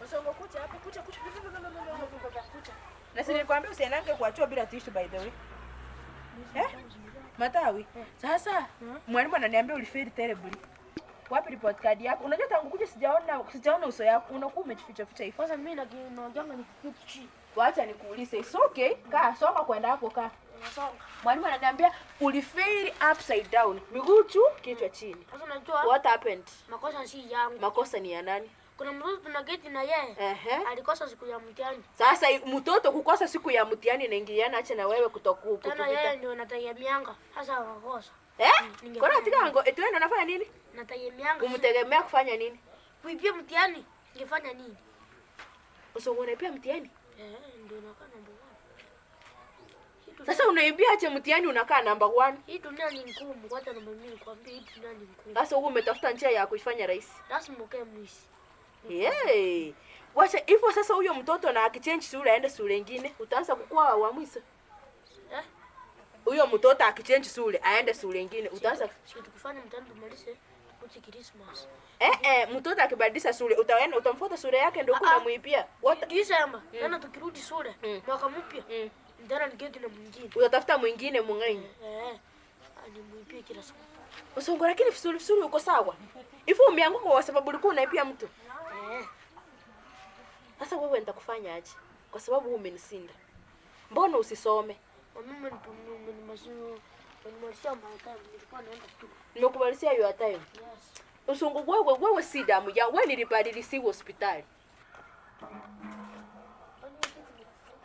Usongo kucha hapo, kucha kucha kucha. Na si nilikwambia usiendange kwa chuo bila tissue, by the way. Eh? Matawi. Sasa mwalimu ananiambia ulifeli terribly. Wapi report card yako? Unajua tangu kuja sijaona uso yako. Unakuwa umejificha ficha hivi. Kwanza mimi naongeanga nikiketi chini. Wacha nikuulize. It's okay. Kaa, soma kwenda hapo kaa. Nasonga. Mwalimu ananiambia ulifeli upside down. Miguu juu, kichwa chini. Sasa unajua What happened? Makosa si yangu. Makosa ni ya nani? Kuna mtoto tunaketi na yeye alikosa siku ya mtihani. Sasa mtoto kukosa siku ya mtihani inaingiliana ache na wewe kutoku Tena kutupita? yeye ndio nategemeanga. Sasa akakosa. Eh? Ningefanya Kwa katika ngo eti wewe ndio unafanya nini? Nategemeanga. Umtegemea kufanya nini? Kuipia mtihani ningefanya nini? Usongo unaipia mtihani? Eh, ndio nakaa namba 1. Sasa unaibia ache mtihani unakaa namba 1? Hii dunia ni ngumu, wacha na mimi nikwambie hii dunia ni ngumu. Sasa wewe umetafuta njia ya kuifanya rahisi. Lazima ukae mwizi. Yay. Wacha hivyo sasa huyo mtoto na akichange shule aende shule nyingine, utaanza kukua wa mwizi. Eh? Huyo mtoto akichange shule aende shule nyingine, utaanza Si tukifanya mtihani tumalize tukute Christmas. Eh, mtoto akibadilisha shule utaenda utamfuata shule yake ndio Ah, ah. kuna muibia. What? December, tena tukirudi shule mwaka mpya. Tena niketi na mwingine. Utatafuta mwingine mwingine. Eh. Animwibie kila siku. Usongo lakini vizuri vizuri uko sawa. Hivyo umeanguka kwa sababu ulikuwa unaibia mtu. Eh. Sasa wewe nitakufanya aje? Kwa sababu wewe umenisinda. Mbona usisome? Mimi nimesimalizia my time, nilikuwa naenda tu. Nimekubalizia your time. Yes. Usongo wewe si damu ya wewe nilibadilisiwa hospitali.